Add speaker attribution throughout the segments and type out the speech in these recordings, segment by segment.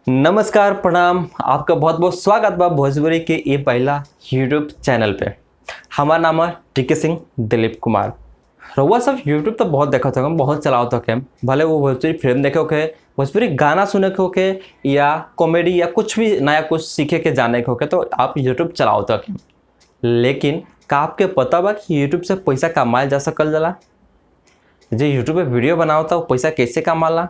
Speaker 1: नमस्कार, प्रणाम। आपका बहुत बहुत स्वागत बा भोजपुरी के ये पहला यूट्यूब चैनल पे। हमार नाम है टीके सिंह दिलीप कुमार। रउआ सब यूट्यूब तो बहुत देखत होके, बहुत चलावत होके, भले वो भोजपुरी फिल्म देखे होके, भोजपुरी गाना सुने के होके या कॉमेडी या कुछ भी नया कुछ सीखे के जाने के होके तो आप यूट्यूब चलावत होके। लेकिन का आपके पता बा कि यूट्यूब से पैसा कमायल जा सकल जाला? जो यूट्यूब पे वीडियो बनावता वो पैसा कैसे कमाला?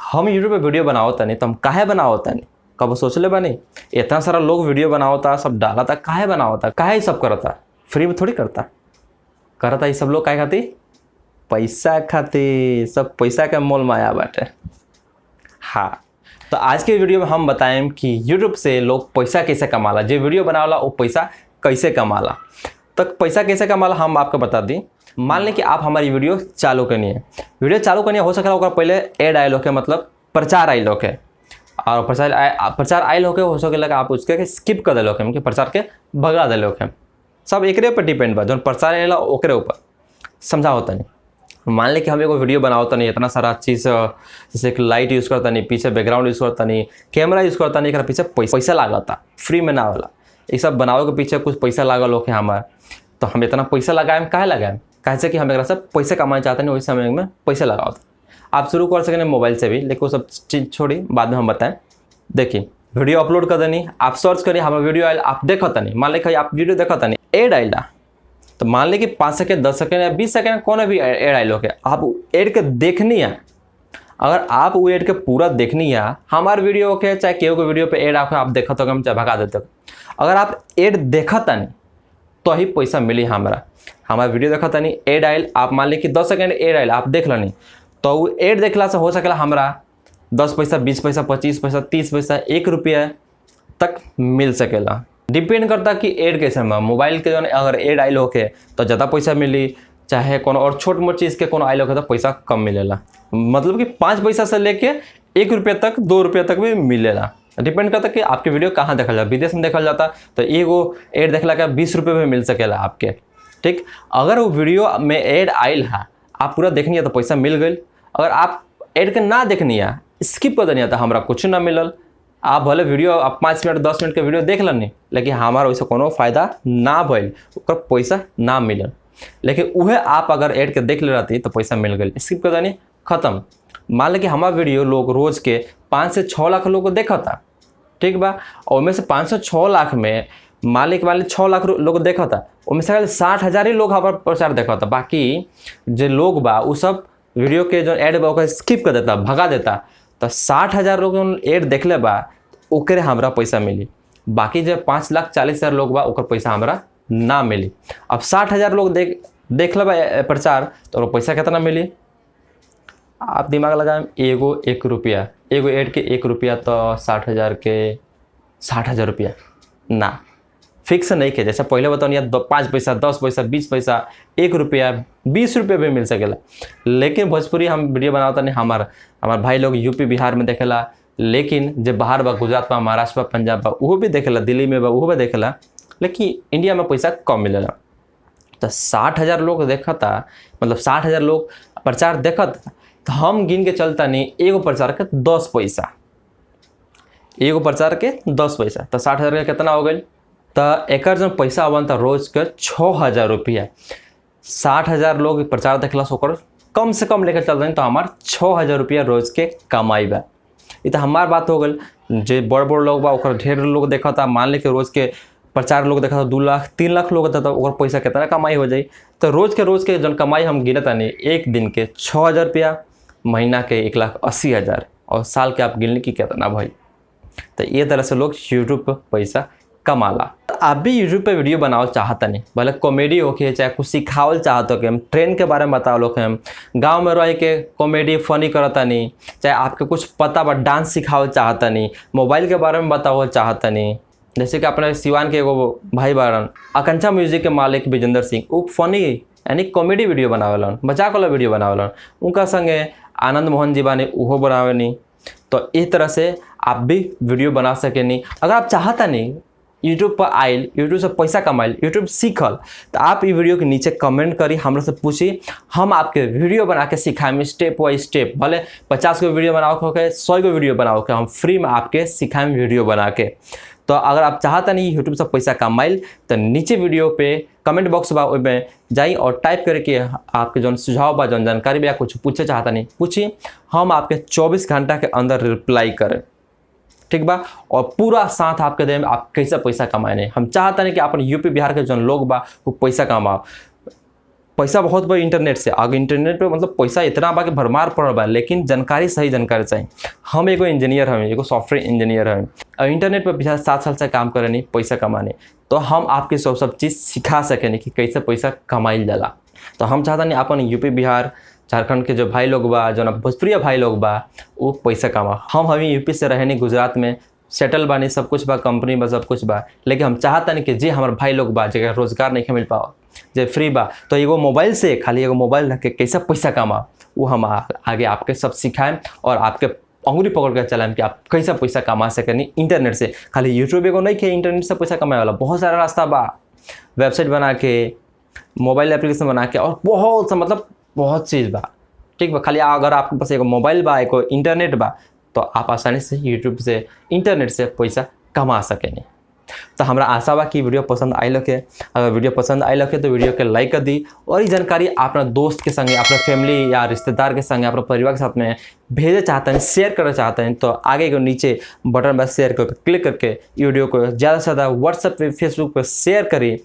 Speaker 1: हम यूट्यूब पे वीडियो बनावता नहीं तो हम काहे बनावता नहीं, कब सोचले बानी? इतना सारा लोग वीडियो बनावता, सब डालता, काहे बनावता, काहे ई सब करता? फ्री में थोड़ी करता, करता ये सब लोग काहे खातिर? पैसा खातिर। सब पैसा के मोल माया बाटे। हाँ, तो आज के वीडियो में हम बताएं कि यूट्यूब से लोग पैसा कैसे कमाला, जो वीडियो बनावला वो पैसा कैसे कमाला। तो पैसा कैसे कमाला हम आपको बता दी। मान लें कि आप हमारी वीडियो चालू करनी है, वीडियो चालू करनी है, हो सकता है ओकरा पहले एड आयल होके, मतलब प्रचार आयल होके, और प्रचार आयल होके, हो सकेला कि आप उसके स्किप कर दिल होके, कि प्रचार के भगा दिल होके। सब एकरे पर डिपेंड बा, जौन प्रचार आएला ओकरे ऊपर। समझा नहीं? मान ले कि हम एगो वीडियो बनावत नहीं, इतना सारा चीज़, जैसे कि लाइट यूज़ करता नहीं, पीछे बैकग्राउंड यूज़ करता नहीं, कैमरा यूज़ करता नहीं, एकरा पीछे पैसा लागता, फ्री में ना होला। ये सब बनावे के पीछे कुछ पैसा लागल होके हमार। तो हम इतना पैसा लगाएम, काहे लगाएम? काहे से कि हम एकरा से पैसे कमाए चाहते नहीं, वही समय में पैसा लगाओ। आप शुरू कर सकें मोबाइल से भी, लेकिन वो सब चीज़ छोड़ी, बाद में हम बताएं। देखिए, वीडियो अपलोड कर देनी, आप सर्च करिए, हमारा वीडियो आयल, आप देखत नहीं। मान ली आप वीडियो देखत नहीं, एड आइला, तो मान ली कि 5 सेकेंड, 10 सेकेंड या 20 सेकेंड कोनो भी एड आयल होके, आप एड के देखनी है। अगर आप वो एड के पूरा देखनी है, हमार वीडियो के चाहे केहू के वीडियो पे एड आके आप देखत हो चाहे भगा देते हो, अगर आप एड देखत नहीं तो ही पैसा मिली हमारा। हमारा वीडियो देखत नहीं, एड आयल, आप मान ली कि 10 सेकेंड एड आयल, आप देख लनी, तो वो एड देखला से हो सकेला हमरा 10 पैसा, 20 पैसा, 25 पैसा, 30 पैसा, 1 रुपया तक मिल सकेला। डिपेंड करता कि एड कैसे बा। मोबाइल के जौन अगर एड आयल होके तो ज़्यादा पैसा मिली, चाहे कोनो और छोट मोट चीज़ के कोनो आयल होके तो पैसा कम मिलेला। मतलब कि 5 पैसा से लेके 1 रुपये तक, 2 रुपये तक भी मिलेला। डिपेंड करता कि आपके वीडियो कहाँ देखल जाता। विदेश में देखल जाता तो एगो एड देखला के 20 रुपये भी मिल सकेला आपके। ठीक, अगर वो वीडियो में एड आयल है, आप पूरा देखनी है तो पैसा मिल गई। अगर आप एड के ना देखनी है, स्किप कर देनी है, तो हमरा कुछ ना मिलल। आप भले वीडियो आप 5 मिनट, 10 मिनट के वीडियो देख लनी, लेकिन हमारा वैसे कोनो फायदा ना भइल, ओकर पैसा ना मिलल। लेकिन उहे आप अगर एड के देख ले रहती तो पैसा मिल गई, स्किप कर देनी, खत्म। मान ली कि हमारा वीडियो लोग रोज़ के 5 से 6 लाख लोग देखता, ठीक बा? और उनमें से 5 से 6 लाख में मान ली 6 लाख लोग देखता, उनमें से खाली 60 हज़ार ही लोग हमार प्रचार देखता। बाकी जो लोग बा उ सब वीडियो के जो एड बा ओकरा स्किप कर देता, भगा देता। तो 60 हज़ार लोग जौन एड देखले बा, ओकरे हमरा पैसा मिली। बाकी जो 5,40,000 लोग बा, ओकर पैसा हमरा ना मिली। अब 60 हज़ार लोग देख देख ले बा प्रचार, तो ओकर पैसा कितना मिली? आप दिमाग लगाएं। एगो 1 रुपया, एगो एड के 1 रुपया, तो 60 हज़ार के 60 हज़ार रुपया ना। फिक्स नहीं के, जैसे पहले बताओ, या 5 पैसा, 10 पैसा, 20 पैसा, 1 रुपया, 20 रुपया भी मिल सकेला। लेकिन भोजपुरी हम वीडियो बनावता नहीं, हमार हमार भाई लोग यूपी बिहार में देखेला, लेकिन जे बाहर बा, गुजरात बा, महाराष्ट्र बा, पंजाब बा, उहो भी देखेला, दिल्ली में बा उहो भी देखेला, लेकिन इंडिया में पैसा कम मिलेला। तो 60 हज़ार लोग देखता, मतलब 60 हज़ार लोग प्रचार देखत, तो हम गिन के चलता नहीं एगो प्रचार के 10 पैसा, एगो प्रचार के 10 पैसा, तो 60 हज़ार के कितना हो गई? तो एकर जब पैसा अवन तो रोज के 6 हज़ार रुपया। 60 हज़ार लोग प्रचार देखला से ओकर कम से कम लेकर चल रहे तो हमार 6 हज़ार रुपया रोज के कमाई बा। ये तो हमार बात हो गई। जे बड़ बड़ लोग बा, ओकर ढेर लोग देखता। मान ली कि रोज के प्रचार लोग देखता 2 लाख, 3 लाख लोग देखता, ओकर पैसा कितना कमाई हो जाई? तो रोज के जौन कमाई हम गिनत नहीं, एक दिन के 6 हज़ार रुपया, महीना के 1,80,000 और साल के आप गिनली कि कितना भइल। तो ये तरह से लोग यूट्यूब पर पैसा कमाला। आप भी यूट्यूब पे वीडियो बनावल चाहता नहीं, भले कॉमेडी होके, चाहे कुछ सिखावल चाहत हो, के हम ट्रेंड के बारे में बतावल होके, हम गांव में रह के कॉमेडी फनी करता नहीं, चाहे आपके कुछ पता बा, डांस सिखावल चाहता नहीं, मोबाइल के बारे में बतावल चाहता नहीं, जैसे कि अपने सिवान के एगो भाई बारन, आकांक्षा म्यूजिक के मालिक विजेंद्र सिंह, वो फनी यानी कॉमेडी वीडियो बनावेलन, मजाक वाला वीडियो बनावेलन। उनका संगे आनंद मोहन जी बानी, उहो बनावेनी। तो इस तरह से आप भी वीडियो बना सकेनी अगर आप चाहता नहीं। यूट्यूब पर आयल, यूट्यूब से पैसा कमाइल, यूट्यूब सीखल, तो आप ई वीडियो के नीचे कमेंट करी, हमरा से पूछी, हम आपके वीडियो बना के सिखाएम स्टेप बाई स्टेप। भले 50 गो वीडियो बनाओ के, 100 गो वीडियो बनाओ के, हम फ्री में आपके सिखाएम वीडियो बना के। तो अगर आप चाहता नहीं यूट्यूब से पैसा कमाइल तो नीचे वीडियो पे कमेंट बॉक्स बा, ओहिमे जाई और टाइप करके आपके जौन सुझाव बा, जौन जानकारी बा, कुछ पूछे चाहता नहीं पूछी, हम आपके 24 घंटा के अंदर रिप्लाई करें, ठीक बा। और पूरा साथ आपके दें आप कैसे पैसा कमाए। हम चाहता नहीं कि अपन यूपी बिहार के जौन लोग बा वो पैसा कमाओ। पैसा बहुत बा इंटरनेट से, आगे इंटरनेट पे मतलब पैसा इतना बा कि भरमार पड़ल बा, लेकिन जानकारी, सही जानकारी चाहिए। हम एगो इंजीनियर हमें, एगो सॉफ्टवेयर इंजीनियर हमें और इंटरनेट पर पिछला 7 साल से काम करेनी पैसा कमाने, तो हम आपके सब सब चीज़ सिखा सकेनी कि कैसे पैसा कमाइल जाला। तो हम चाहता नहीं अपन यूपी बिहार झारखंड के जो भाई लोग बा, जो भोजपुरिया भाई लोग बा, वो पैसा कमा। हम हमें यूपी से रहनी, गुजरात में सेटल बानी, सब कुछ बा, कंपनी बा, सब कुछ बा, लेकिन हम चाहता नहीं कि जे हमारे भाई लोग बा जगह रोजगार नहीं मिल पाओ, जे फ्री बा, तो एगो मोबाइल से, खाली एगो मोबाइल रख के कैसे पैसा कमा, वो हम आगे आपके सब सिखाएं और आपके अंगुरी पकड़ के चलाएं कि आप कैसे पैसा कमा सकेनी इंटरनेट से। खाली यूट्यूब एगो नहीं के इंटरनेट से पैसा कमाए वाला, बहुत सारा रास्ता बा, वेबसाइट बना के, मोबाइल एप्लीकेशन बना के, और बहुत सा मतलब बहुत चीज़ बा, ठीक बा। खाली अगर आपके पास एगो मोबाइल बा, एगो इंटरनेट बा, तो आप आसानी से यूट्यूब से, इंटरनेट से पैसा कमा सकेनी। तो हमरा आशा बा कि वीडियो पसंद आयल के। अगर वीडियो पसंद आयल के तो वीडियो के लाइक कर दी और ये जानकारी अपना दोस्त के संगे, अपना फैमिली या रिश्तेदार के संगे, अपना परिवार के साथ में भेजे चाहते हैं, शेयर करना चाहते हैं, तो आगे के नीचे बटन पर शेयर कर क्लिक करके वीडियो को ज़्यादा से ज़्यादा व्हाट्सएप पे, फेसबुक पे शेयर करी।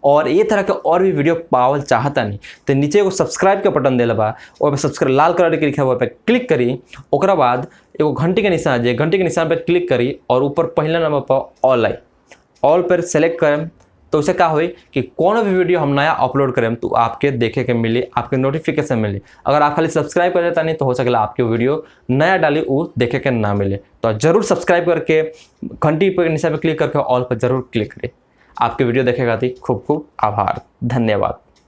Speaker 1: और ये तरह के और भी वीडियो पावल चाहता नहीं तो नीचे एगो सब्सक्राइब के बटन दिला बा, और सब्सक्राइब लाल कलर के लिखा हुआ पे क्लिक करी। ओकरा बाद एगो घंटी के निशान आ जाए, घंटी के निशान पर क्लिक करी और ऊपर पहला नंबर पर ऑल I, all पर सेलेक्ट करें, तो उसे का होई कि कोनो भी वीडियो हम नया अपलोड करें तो आपके देखे के मिली, आपके नोटिफिकेशन मिली। अगर आप खाली सब्सक्राइब कर देता नहीं तो हो सकेला आपके वीडियो नया डाली वो देखे के ना मिले। तो ज़रूर सब्सक्राइब करके घंटी पर निशान पर क्लिक करके ऑल पर जरूर क्लिक करें। आपके वीडियो देखे खातिर खूब खूब आभार, धन्यवाद।